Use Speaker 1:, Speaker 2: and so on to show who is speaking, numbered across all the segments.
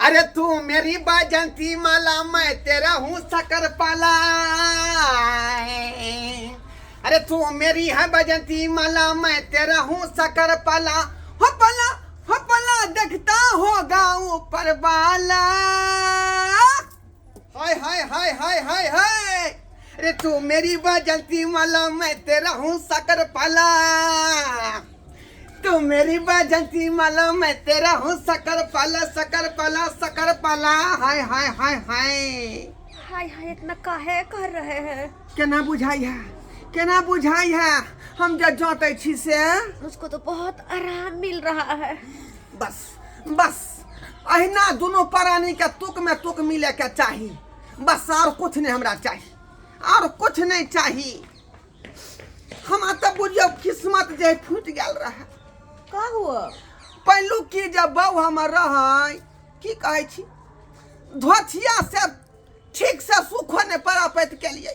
Speaker 1: अरे तू मेरी बजंती माला, मैं तेरा हूँ सकर पाला। अरे तू मेरी है बजंती माला, मैं तेरा हूँ सकर पाला। हो पाला हो पाला, देखता होगा ऊपर वाला। हाय हाय हाय हाय हाय हाय। अरे तू मेरी बजंती माला, मैं तेरा हूँ सकर पाला। तू मेरी बजंती माला, मैं तेरा हूँ सकर पाला, सकर पाला, सकर पाला। हाय हाय हाय हाय।
Speaker 2: हाय हाय, इतना काहे कर रहे हैं?
Speaker 1: केना बुझाई है, केना बुझाई है हम जे जोतै छी से?
Speaker 2: मुझको तो बहुत आराम मिल रहा है।
Speaker 1: बस बस, अहिना दुनू प्राणी के तुक में तुक मिले के चाही, बस और कुछ नहीं हमरा चाही, और कुछ नहीं चाही। हमरा तऽ बुझियौ किस्मत जे फूटि गेल रहै।
Speaker 2: का हुआ?
Speaker 1: पहिलुक की जब बहू हमर रहै, की कहै छी, धोथिया से ठीक से सुखो नहि परापैत केलियै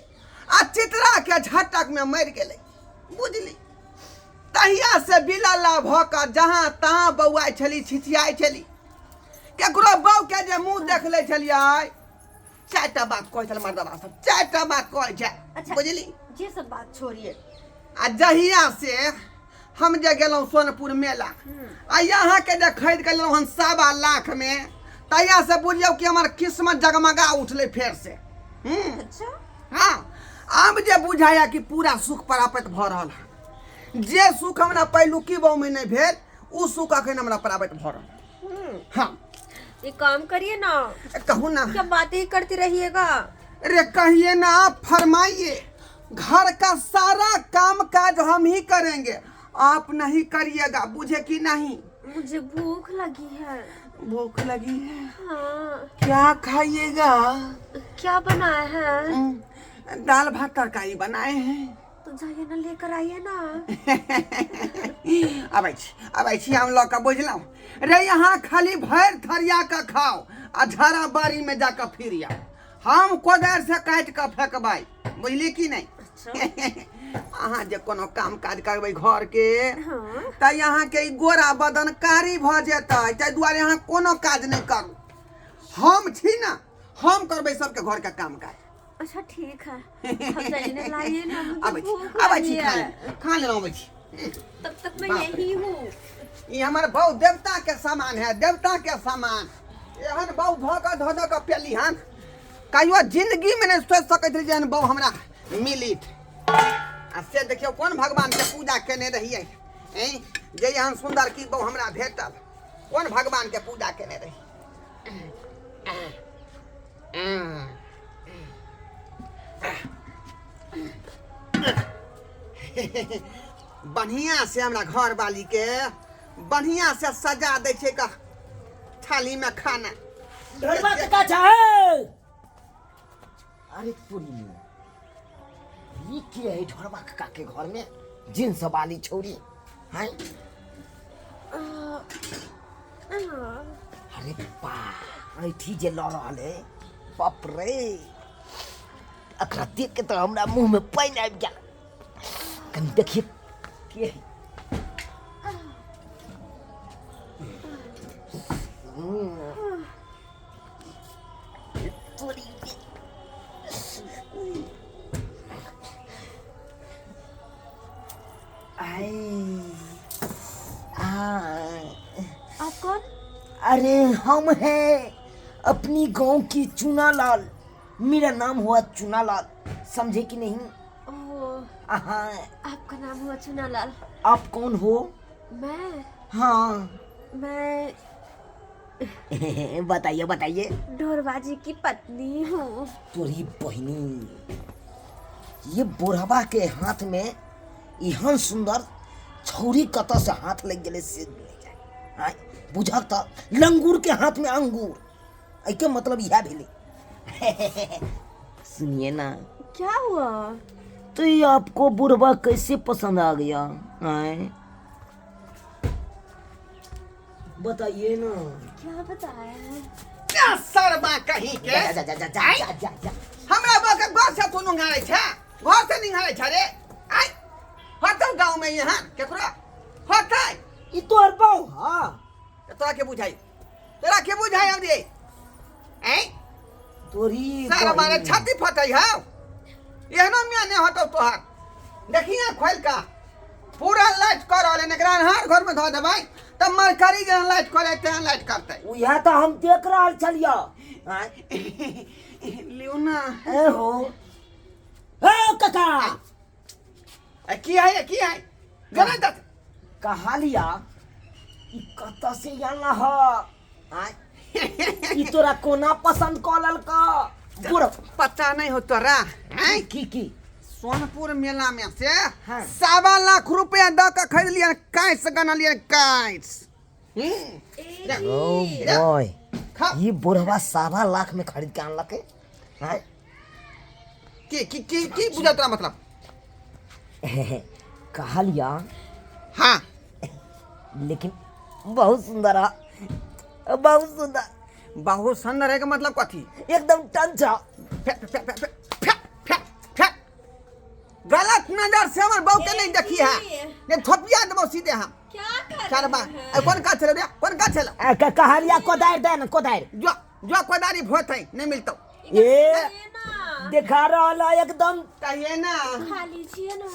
Speaker 1: आ चितरा के झटक में मरि गेलै, बुझली। तहिया से बिलला भऽ कऽ जहाँ तहाँ बौआइ छली, छिछियाइ छली। केकरो बहू के जे मुँह देख लै छलियै, चारिटा बात कहै छल मर्दबा सब, चारिटा बात कहै छै।
Speaker 2: अच्छा।
Speaker 1: बुझली?
Speaker 2: ये सब बात छोड़िए।
Speaker 1: आ जहिया से हम जे गेलहुँ सोनपुर मेला आ यहाँके जे खरीद के लेलहुँ हन 1.25 लाख में, तहिया से बुझियौ कि हमर किस्मत जगमगा उठलै फेर से।
Speaker 2: अच्छा।
Speaker 1: हाँ, आब जे बुझाया कि पूरा सुख प्राप्त भऽ रहल है। जे सुख हमरा पहिलुकी बहू में नहि भेल, ओ सुख अखन हमरा प्राप्त भऽ रहल है। हाँ।
Speaker 2: ये काम करिए ना।
Speaker 1: कहू ना।
Speaker 2: क्या बातें ही करती रहिएगा?
Speaker 1: अरे कहिए ना, आप फरमाइए। घर का सारा काम काज हम ही करेंगे, आप नहीं करिएगा, बुझे कि नहीं?
Speaker 2: मुझे भूख लगी है।
Speaker 1: भूख लगी है?
Speaker 2: हाँ।
Speaker 1: क्या खाइएगा?
Speaker 2: क्या बनाया है?
Speaker 1: दाल भात तरकारी बनाए हैं।
Speaker 2: तो जाइए ना, लेकर आइए ना।
Speaker 1: अबै छी, अबै छी हम लऽ कऽ, बुझलहुँ? रे यहाँ खाली भरि थरिया कऽ खाओ आ झड़ा बाड़ी में जाकऽ फिर आउ, हम कोदारि से काटि कऽ फेंकबै, बुझली कि नहि?
Speaker 2: अच्छा।
Speaker 1: अहाँ जे कोनो काम काज करबै घर के, तऽ अहाँके ई गोरा बदन कारी भऽ जेतै। ताहि दुआरे अहाँ कोनो काज नहि करू, हम छी ने, हम करबै सबके घर के काम काज।
Speaker 2: अच्छा ठीक है, अब जाइए ना, लाइए ना, मुझे
Speaker 1: अबै छी।
Speaker 2: भूख
Speaker 1: अबै छी।
Speaker 2: लगी
Speaker 1: खा
Speaker 2: है।
Speaker 1: ले, खा लेना, अबै छी।
Speaker 2: तब तक मैं
Speaker 1: बाप रे।
Speaker 2: यही हूँ।
Speaker 1: ई हमर बहु देवता के समान है, देवता के समान। एहन बहु धऽ कऽ धऽ धऽ कऽ पेली हन, कहियो जिंदगी में नहि सोचि सकैत रही जे एहन बहु हमरा मिलित। आ से देखियौ, कोन भगवान के पूजा केने रहियै ऐं जे एहन सुन्दर की बहु हमरा भेटल? कोन भगवान के पूजा केने रही? बढ़िया से हमरा घर वाली के बढ़िया से सजा दै छै का थाली में खाना।
Speaker 3: ढोरबा के का चाहे? अरे तोरी में ई के है ढोरबा काका के घर में जींस वाली छौरी हैं? अरे बा, ऐठी जे लऽ रहल है, बाप रे, एकरा देख के तऽ हमरा मुंह में पानि आबि गेल। कनि देखिए के है। तोरी के। आई आ।
Speaker 2: आप कौन?
Speaker 3: अरे हम हैं अपनी गांव की चुनालाल, मेरा नाम हुआ चुनालाल, समझे कि नहीं?
Speaker 2: ओ।
Speaker 3: हाँ।
Speaker 2: आपका नाम हुआ चुनालाल।
Speaker 3: आप कौन हो?
Speaker 2: मैं?
Speaker 3: हाँ।
Speaker 2: मैं
Speaker 3: बताइए, बताइए।
Speaker 2: ढोरबाजी की पत्नी हूँ।
Speaker 3: तोरी बहिनी, ये बुढ़वा के हाथ में एहन सुंदर छौरी कतऽ से हाथ लग गेलै से नहि जाने। आँय, बुझक तऽ लंगूर के हाथ में अंगूर, एहिके मतलब इएह भेलै। सुनिए ना।
Speaker 2: क्या हुआ?
Speaker 3: तो ये आपको बुढ़वा कैसे पसंद आ गया? आँय, बताइए ना।
Speaker 2: क्या बताया है?
Speaker 1: क्या सरबा कहीं के।
Speaker 3: जा जा जा जा जा जा जा जा।
Speaker 1: हमरा बा के घर से तू निहारै छै, घर से निहारै छै रे? आइ होतौ गाँव में यहाँ केकरो होतै?
Speaker 3: ई तोहर बहू? हाँ।
Speaker 1: तऽ तोरा के बुझाई, तोरा के बुझाई हम रे?
Speaker 3: तोरी
Speaker 1: सारा मारे
Speaker 3: बहिन।
Speaker 1: छाती फटै हौ एहनो मियाँ नहि हटौ तोहार देखिए खोलि कऽ पूरा लाइट कऽ रहल है एकरा अन्हार घर में धऽ देबै तऽ मरकरी जेना लाइट करै तेहन लाइट करतै
Speaker 3: उएह तऽ हम देख रहल छलियै आँय?
Speaker 1: लियौ ना
Speaker 3: ए हो ए काका
Speaker 1: ए, की है की है गलत दत
Speaker 3: कहा लिया ई कतऽ से आयल ह आँय? ई तोरा कोना पसंद कऽ लेलक बुढ़
Speaker 1: पता नहीं हो तोरा हैं
Speaker 3: की की
Speaker 1: सोनपुर मेला में से
Speaker 3: हाँ।
Speaker 1: 1.25 लाख रुपया दऽ के खरीद लिया कैश गनलियै कैश हम्म,
Speaker 3: ओ बॉय
Speaker 1: खा
Speaker 3: ई बुढ़वा 1.25 लाख में खरीद के आनलक आँय?
Speaker 1: की की की की बुझा तोरा मतलब
Speaker 3: कहलिया
Speaker 1: हाँ
Speaker 3: लेकिन बहुत सुंदर है बहुत सुंदर
Speaker 1: बहुत सुंदर है के मतलब कथी
Speaker 3: एकदम टंच है
Speaker 1: फे फे फे फे फे फे फे गलत नजर से हमर बहू के नहीं देखी है ने थोपिया देबो सीधे हम
Speaker 2: क्या कर
Speaker 1: चार
Speaker 2: रहे
Speaker 1: बा
Speaker 2: हैं?
Speaker 1: ए, कोन काज छलो रे कोन काज छलो
Speaker 3: कहलिया कोदारि दे ना कोदारि
Speaker 1: जो जो कोदारी भोत है नहीं मिलतो
Speaker 3: ए
Speaker 2: ये ना
Speaker 3: देखा रहल है एकदम
Speaker 1: कहिए ना
Speaker 2: खा लीजिए ना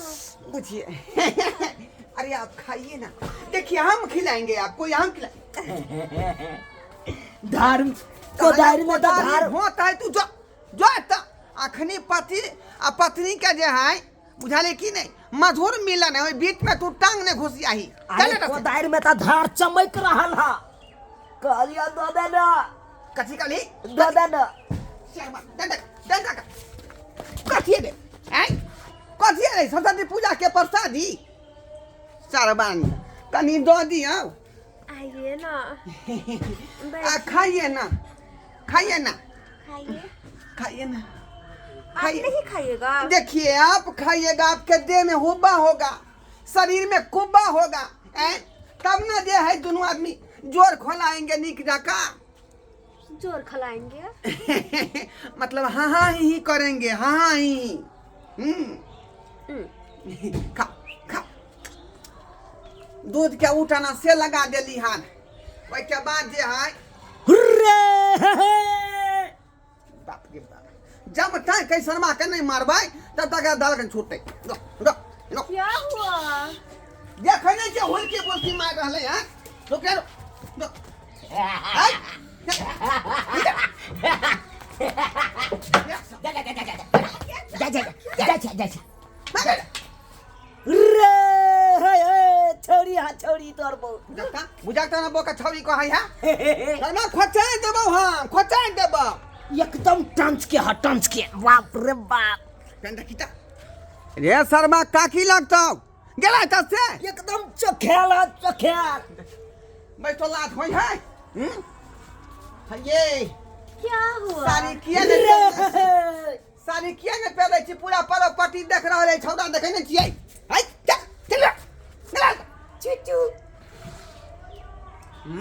Speaker 1: पूछिए अरे आप खाइए ना देखिए हम खिलाएंगे आपको हम खिला
Speaker 3: धार कोदारि में तो धार
Speaker 1: होता है तू जो जो त अखनी पति आ पत्नी के जे है बुझाले की नहीं मधुर मिलन है ओहि बीच में तू टांग नहीं घुसी आही चल
Speaker 3: अरे
Speaker 1: एतऽ से।
Speaker 3: कोदारि में तो धार चमक रहल है कहलिया दऽ दे ना
Speaker 1: कथी कहली
Speaker 3: दऽ दे ना
Speaker 1: शर्मा डंडा डंडा कथी रे आँय कथी रे सरस्वती पूजा के प्रसादी सरबान कनी दऽ दियौ
Speaker 2: आइए ना
Speaker 1: आ खाइए ना खाइए ना
Speaker 2: खाइए
Speaker 1: खाइए ना
Speaker 2: आप
Speaker 1: खाइए
Speaker 2: नहीं खाइएगा
Speaker 1: देखिए आप खाइएगा आपके देह में हुब्बा होगा शरीर में कुब्बा होगा ऐं तब ना जे है दोनों आदमी जोर खोलाएंगे निक जाका
Speaker 2: जोर खिलाएंगे
Speaker 1: मतलब हाँ हाँ ही करेंगे हाँ हाँ ही हम्म खा खा दूध के उठाना से लगा देली हन ओहिके बाद जे है
Speaker 3: हुर्रे
Speaker 1: बाप रे बाप जब तक कैसन शर्मा के नहीं मारबै तब तक दाल के छूटतै लो लो लो
Speaker 2: क्या हुआ
Speaker 1: देखै नहि छियै हुलकी बुलकी मारि रहलै हँ रुक रे, रुक आइ।
Speaker 3: जा जा जा जा जा जा जा जा जा जा रे हे हे छौरी हा छौरी तोर बहु
Speaker 1: बुझाता बुझाता ना बोका छौरी कहै है शर्मा खोचाइ देबौ हम खोचाइ देबौ
Speaker 3: एकदम टंच के हा टंच के बाप रे बाप
Speaker 1: पेन देखी त रे शर्मा काकी लगतौ गेलै तऽ से
Speaker 3: एकदम चखेल हा चखेल
Speaker 1: बैठो लात होइ है हम्म? ये
Speaker 2: क्या हुआ
Speaker 1: साड़ी किया ने
Speaker 3: रे
Speaker 1: साड़ी किया ने पहिरै छी पूरा प्रॉपर्टी देख रहल है छौड़ा देखै नै छियै है चल चल चल
Speaker 3: चुचू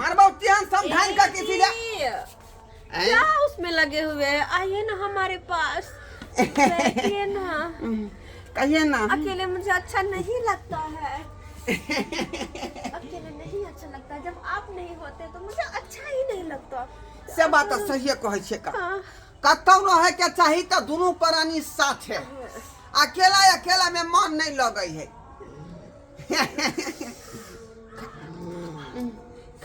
Speaker 1: मारबौ तेहन समझाइन का किसी
Speaker 2: ए जी, क्या उसमें लगे हुए हैं आइए ना हमारे पास बैठिए ना
Speaker 1: कहिए ना
Speaker 2: अकेले मुझे अच्छा नहीं लगता है अकेले नहीं अच्छा लगता जब आप नहीं होते तो मुझे अच्छा ही नहीं लगता
Speaker 1: से बात तऽ सहिए कहै छियै का
Speaker 2: हाँ
Speaker 1: कतौ रहै के चाही तऽ दुनू प्राणी साथे अकेला अकेला में मन नहीं लगै है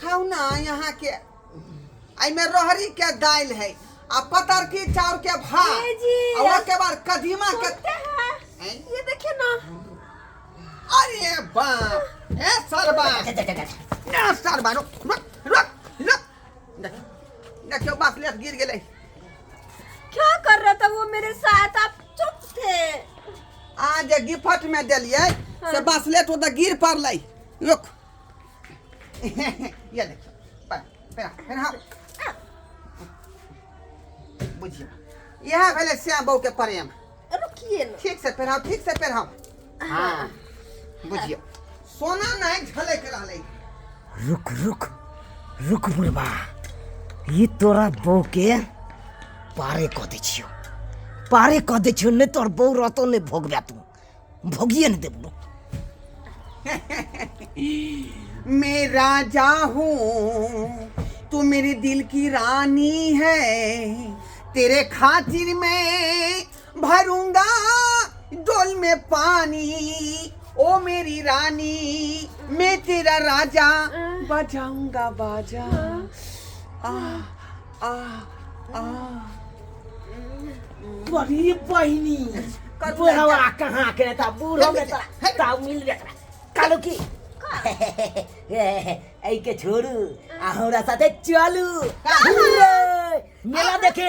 Speaker 1: खाउ ना यहाँ के एहिमे रहरी के दालि है आ पतरकी चाउर के भात
Speaker 2: ए जी,
Speaker 1: आ ओके बाद कदीमा के
Speaker 2: सुनते हैं
Speaker 1: हैं?
Speaker 2: ये देखिए ना
Speaker 1: अरे बाप ए सरबा ना सरबा रुक रुक रुक रुक देखियौ देखियौ बाप लेस गिर गेलै
Speaker 2: क्या कर रहा था वो मेरे साथ आप चुप थे
Speaker 1: आ जे गिफ्ट में देलियै से बासलेट ओतऽ गिर पड़लै रुक ये देखियौ पर फेर फेर हाँ बुझियौ इएह भेलै श्याम बहू के प्रेम
Speaker 2: रुकिए ना
Speaker 1: ठीक से पहिराउ ठीक से पहिराउ हाँ बुझियौ सोना नहीं झलक रहलै
Speaker 3: रुक रुक रुक बुढ़बा ई तोरा बहू के पारे कऽ दै छियौ पारे कऽ दै छियौ नहि तोहर बहू रहतौ नहि भोगबे तू भोगिए नहि देबौ रुक
Speaker 1: मैं राजा हूँ तू मेरे दिल की रानी है तेरे खातिर मैं भरूंगा डोल में पानी, ओ मेरी रानी मैं तेरा राजा, बजाऊंगा बाजा। आ आ आ।
Speaker 3: बड़ी बहिनी बुढ़वा कहाँ के ता बूढ़ो में तोरा ताऊ मिल गया कालो की एहि के छोड़ू आ हमरा साथे चलू मेला देखे।